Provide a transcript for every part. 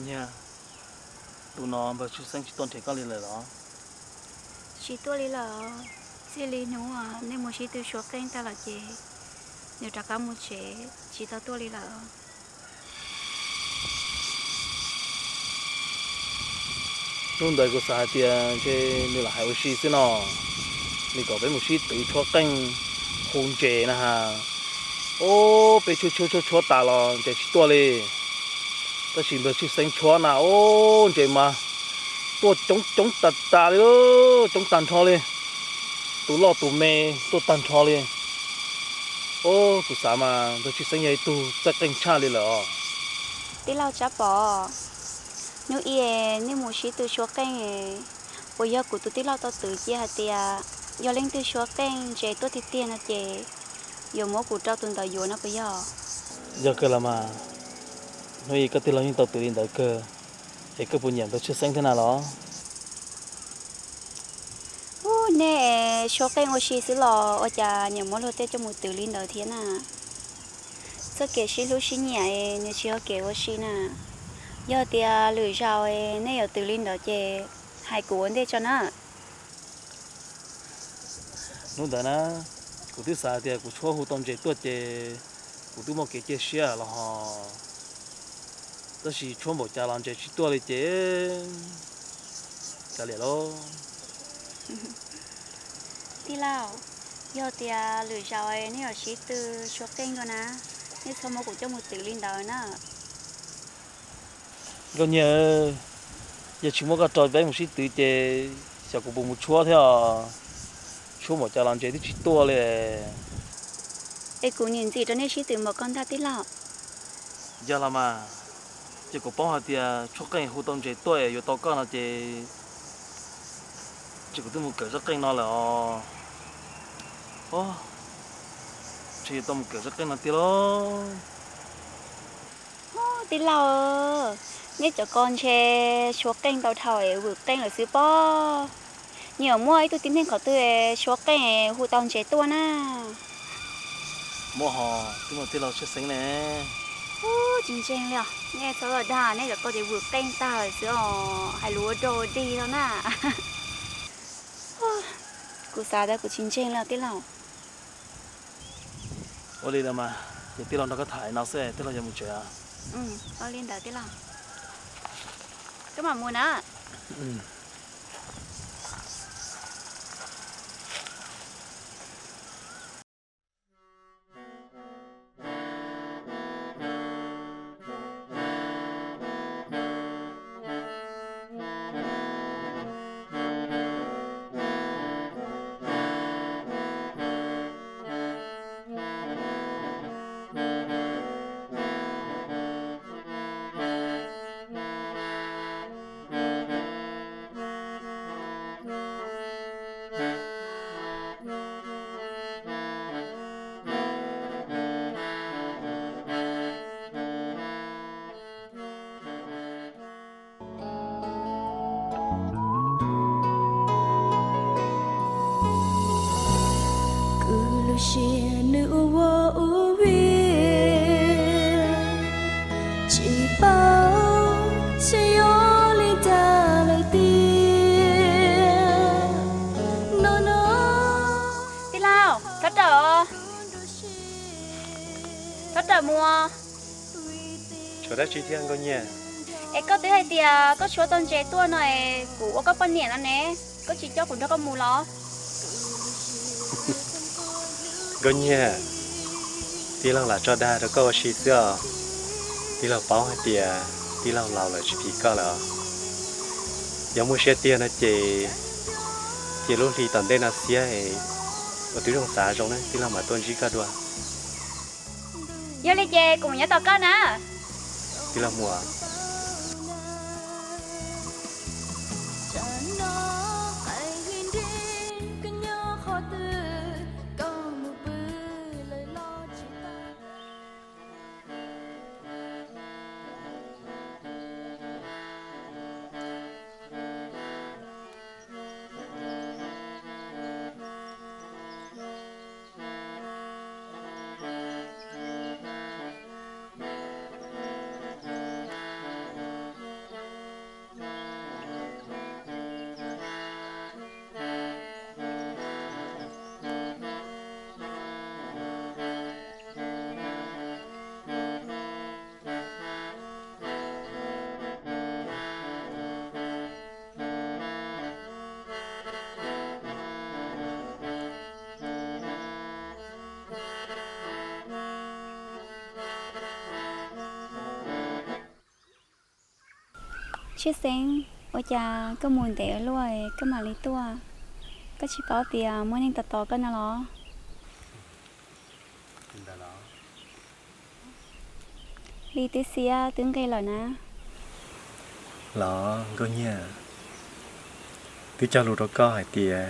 Nyiag, tus no npawg Tshwj Xeeb tsis tuaj nrhiav koj li lawm los? Tsis tuaj li lawm. Txij li hnub nej mus sib tw suav qeej tag los ces nws rov qab mus tsev tsis tau tuaj li lawm. Hnub ntawd kuv xav hais tias ntshe nws lam hais ua si xwb no, nws kom peb mus sib tw tshuab qeej hu ntses na has. Ob peb tshuab tshuab tshuab tshuab tas los ntses tsis tuaj li. Tab sis npawg Tshwj Xeeb tshuab na, ob ntses mas tuaj coob coob tas tas li, coob tag nrho li. Tus loj tus me tuaj tag nrho li. Ob, kuv xav mas npawg Tshwj Xeeb yog ib tug txawj qeej tshaj li lawm os. Tij laug Tsab Pov, hnub ib nej mus sib tw tshuab qeej, puas yog kuv tus tij laug tau twv cia hais tias yog leej twg tshuab qeej ntses tuaj tiag tiag no ces yuav muab kuv rau tus ntawd yuav no puas yog? Yog kawg los mas, hnub ib koj tij laug yeej tau twv li ntawd kawg, es koj puas nyiam npawg Tshwj Xeeb thiab na los? Ub, nej tshuab qeej ua si xwb los ua cas nyiam muab luag tej coj mus twv li ntawd thiab na? Txoj kev sib hlub sib nyiam nws tsis yog kev ua si na. Yog tias lwm zaus nej yuav twv li ntawd ces hais kuv ua ntej tso na. Hnub ntawd na, kuv twb xav tias kuv tshuab hu tau ntses tuaj ces kuv twb muaj kev cia siab los hos, tab sis tshuab npaum cas los ntses tsis tuaj li ces kav liam lauj. Tij laug, yog tias lwm zaus nej yuav sib tw tshuab qeej dua na, nej txhob muab kuv coj mus twv li ntawd na. Nkauj Nyiag, yog tsis muab koj rau peb mus sib twv ces xyov kuv puas mus tshuab thiab os. Tshuab npaum cas los ntses twb tsis tuaj li. Es kuv nim ntxim rau nej sib twv npaum ko ntag tij laug. Yog los mas, ces kuv paub hais tias tshuab qeej hu tau ntses tuaj es yuav tau koj no ces, ces kuv twb mus kawm zaj qeej no lawm os. Ntshe yuav tau mus kawm zaj qeej no tiag lauj. Tij laug, nej cov ko ntshe tshuab qeej tau dhau es vwm qeej lawm xwb pob. Nyiam muaj ib tug tib neeg qhov twg tshuab qeej hu tau ntses tuaj na. Muaj hos, twb muaj tij laug Tshwj Xeeb ne. Ub, tsis ntseeg li os, nej txhob los dag, nej cov ko ces vwm qeej tag lawm xwb os, hais lus ua dog ua dig no na. Kuv xav tias kuv tsis ntseeg li os tij laug. Ua li los mas, ces tij laug nrog koj tham no xwb, tij laug yuav mus tsev. Ua li ntawd tij laug, koj mam mus na. Kuv lub siab nws ua ua ua vim, tsis paub xyov yog li cas lawm tiag. No no. Tij laug, txhob rawm, txhob rawm mus. Tshuav dab tsi thiab Nkauj Nyiag? Es koj twb hais tias koj tshuab tau ntses tuaj no es kuv ua koj poj niam no ne, koj tsis coj kuv nrog koj mus los? Nkauj Nyiag, tij laug lam tso dag rau koj ua si xwb os. Tij laug paub hais tias tij laug laus lawm tsis phim koj lawm os. Yog muaj siab tiag no ces cia lub hli tom ntej no xiab es ua tib zoo xav zoo na tij laug mam tuaj ntsib koj dua. Yog li ces kuv mus nyob tos koj na. Tij laug mus. Tshwj Xeeb, ua cas koj mus ntev luaj koj mam li tuaj? Koj tsis paub tias muaj neeg tos tos koj no los? Li twb xiab twb nqig lawm na. Los Nkauj Nyiaj, twb cog lus rau koj hais tias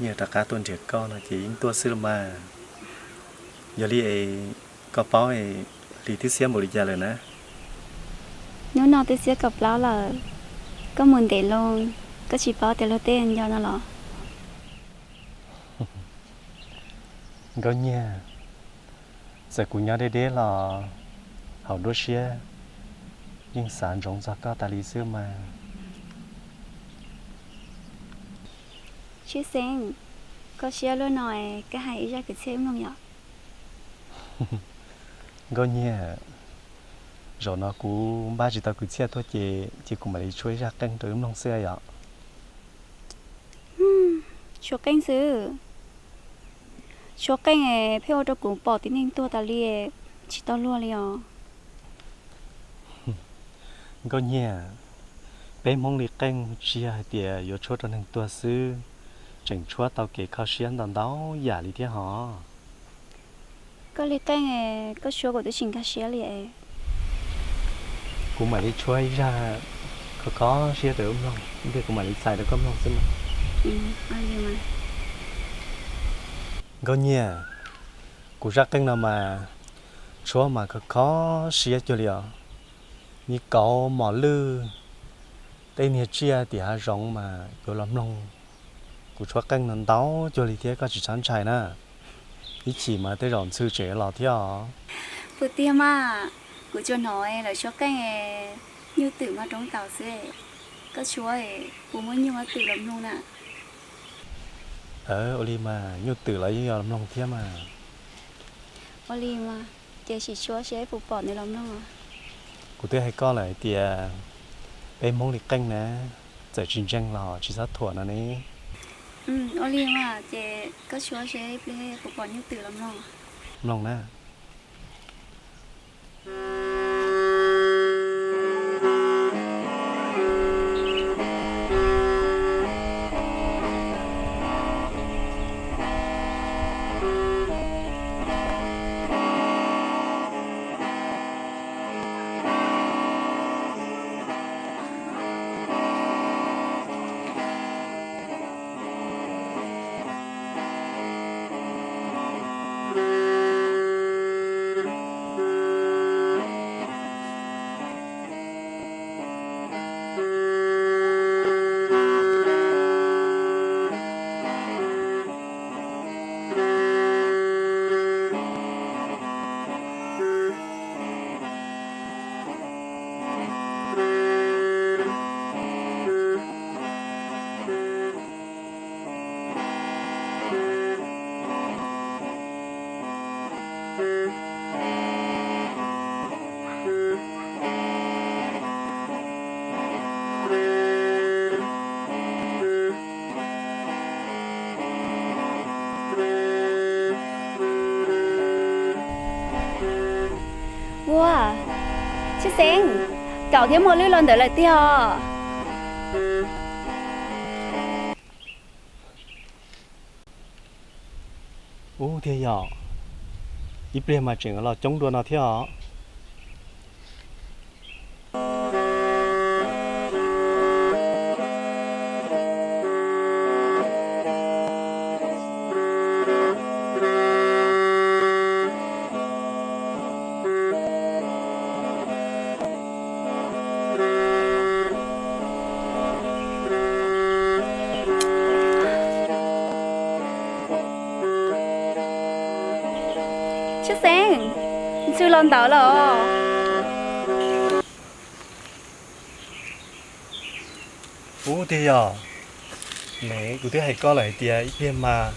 yeej rov qab tuaj nrhiav koj no ces yeej tuaj xwb los mas. Yog li es koj paub es Li twb xiab npaum li cas lawm na? Hnub no twb xiab kaum plaub lawm, koj mus ntev loo, koj tsis paub tias luag tej nco no los? Nkauj Nyiaj, txawm kuv nyob deb deb los hauv nruab siab yeej xav ntsoov txog koj tas li xwb mas. Tshwj Xeeb, koj siab luaj no es koj hais ib zaj kwv txhiaj wb mloog yom? Nkauj Nyiaj, zaum no kuv npaj tsis tau kwv txhiaj tuaj ces cia kuv mam li tshuab ib zaj qeej rau wb mloog xwb yom. Tshuab qeej xwb? Tshuab qeej es pheej ua rau kuv pom tib neeg tuag tas li, tsis tau luag li os. Nkauj Nyiaj, peb Hmoob li qeej tsis yog hais tias yuav tshuab rau neeg tuag xwb, tseem tshuab tau kev kho siab ntau ntau yam li thiab hos. Koj li qeej es koj tshuab kuv twb tsis nkag siab li. Kuv mam li tshuab ib zaj kho kho siab rau wb mloog, ib pliag kuv mam li txhais rau koj mloog xwb mas. Nkauj Nyiaj, kuv zaj qeej no mas tshuab mas kho kho siab cuag li os. Nyiaj kauv mos lwj, tej niag tsiaj tim hav zoov mas yuav los mloog. Kuv tshuab qeej no ntau cuag li thiab koj tsis txhob ntshai na. Ib chim mas tej zaum ntxhw tseem los thiab os. Puas tiag mas? Kuv tsuas hnov lawv tshuab qeej nyuj twm mas roob taus xwb. Koj tshuab puas muaj nyuj muaj twm los mloog na? Ua li mas nyuj twm los yeej yog los mloog thiab mas. Ua li mas, ces sim tshuab seb puas pom nws los mloog. Kuv twb hais koj lawm hais tias peb Hmoob li qeej na, txawm tsis ntseeg los tsis txhob thuam no ne. Ua li mas, ces koj tshuab seb ib pliag puas pom nyuj twm los mloog. Mloog na. Ua, Tshwj Xeeb, kauv thiab mos lwj los ntawd lawm tiag os. Ub tiag yom, ib pliag mas tseem los coob dua no thiab os. Tshwj Xeeb, ntxhw los ntawd lawm os. Ub tiag yog, ne kuv twb hais koj lawm hais tias ib pliag mas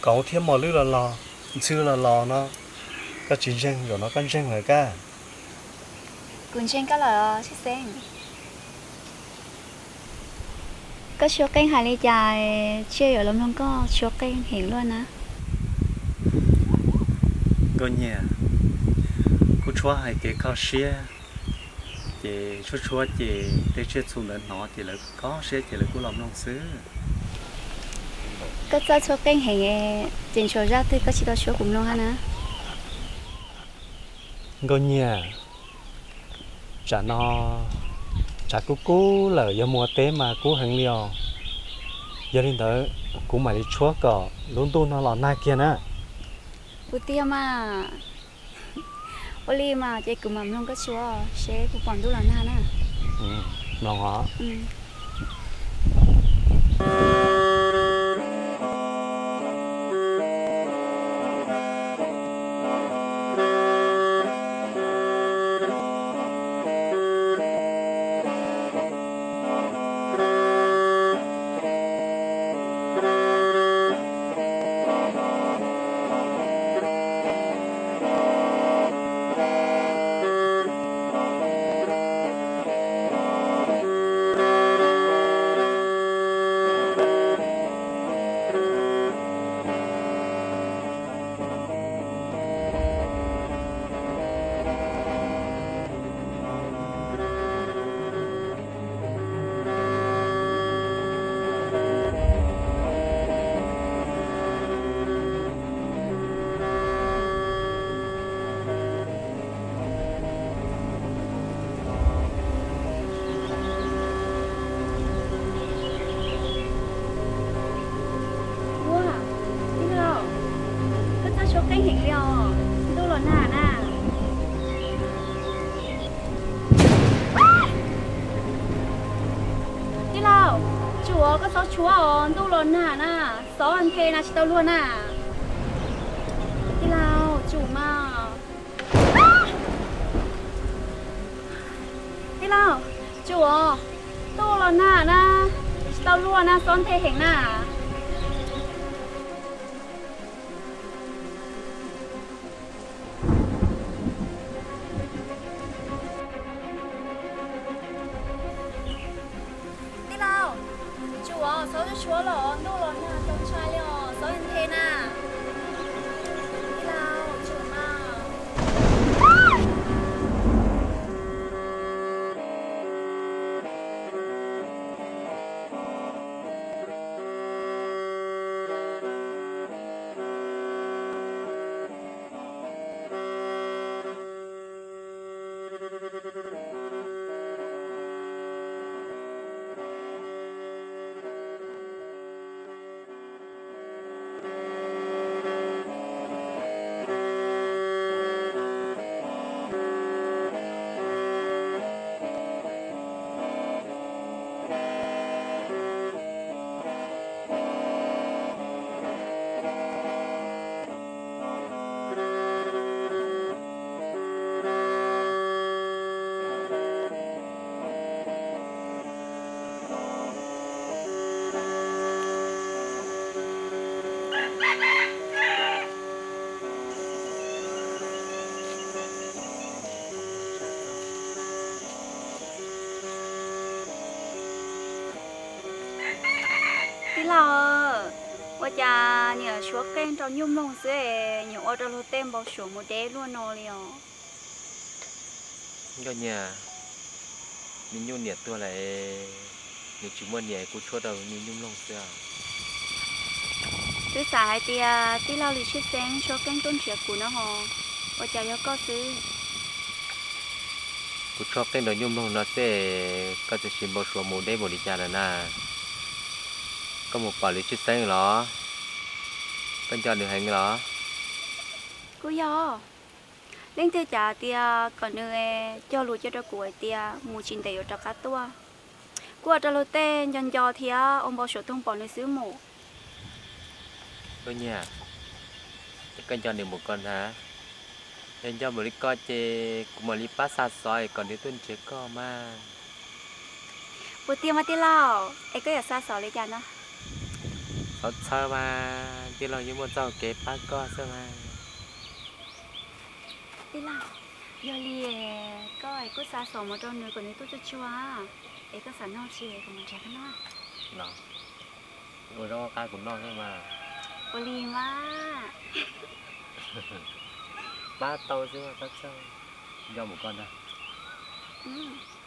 kauv thiab mos lwj los los, ntxhw los los no, koj tsis ntseeg, zaum no koj ntseeg lawm kab. Kuv ntseeg koj lawm os Tshwj Xeeb. Koj tshuab qeej hais li cas, tsiaj yuav los mloog koj tshuab qeej heev luaj na. Nkauj Nyiaj, kuv tshuab hais kev kho siab, Ces tshuab tshuab ces tej tsiaj txhu ntawd hnov ces lawv kho siab ces lawv kuj los mloog xwb. Koj txawj tshuab qeej heev, ces ntshai zaj twg koj tsis tau tshuab kuv mloog hab na. Nkauj Nyiaj, tsam no tshav kub kub lawm, yog mus ua teb mas kub heev li os. Yog li ntawd kuv mam li tshuab kom lub ntuj no los nag kiag na. Kuv tiag mas. Ua li mas ces kuv mam mloog koj tshuab seb puas pom ntuj los nag na. Mloog os. Ua, tij laug, koj txawj tshuab qeej heev li os, ntuj los nag na. Tij laug, tsum os, koj txhob tshuab os, ntuj los nag na, xob nthe na tsis tau luag na. Tij laug, tsum mas. Tij laug, tsum os, ntuj los nag na, tsis tau luag na, xob nthe heev na. Tij laug, tsum os, txhob tshuab los, ntuj los nag tau ntshai li os, xob nthe na. Tij laug, tsum mas. Tij laug, ua cas niam tshuab qeej rau nyuj mloog xwb es nyuam ua rau luag tej npau suav mus deb luaj no li os? Nkauj Nyiaj, me nyuj niam tuag lawm, nws tsis muaj niam, kuv tshuab rau me nyuj mloog xwb os. Twb xav hais tias tij laug Lis Tshwj Xeeb tshuab qeej tuaj nrhiav kuv no ho, ua cas yog koj xwb? Kuv tshuab qeej rau nyuj mloog no xwb, koj txawm sis npau suav mus deb npaum li cas lawm na? Koj mus pom Lis Tshwj Xeeb los? Koj nco nws heev los? Kuj yog. Leej twg cas tias kom nws cog lus cia rau kuv hais tias mus tsis ntev yuav rov qab tuaj. Kuj ua rau luag tej nco nco thiab ua npau suav tuag pom nws xwb mus. Nkauj Nyiaj, koj nco nws mus ko ntag. Yog nco mus li ko ces kuv mam li pab xa xov kom nws tuaj nrhiav koj mas. Puas tiag mas tij laug, es koj yuav xa xov li cas no? Xov txhawb mas, tij laug yeej muaj txoj kev pab koj xwb mas. Tij laug, yog li koj es kuj xa xov mus rau nws kom nws tuaj tsuag tsuag, es koj xav noj tsi kuv mus nrhiav koj noj. Ua zaub qab kuv noj xwb mas. Ua li mas. Pab tau xwb mas, pab txawj. Nco mus ko ntag. Mm.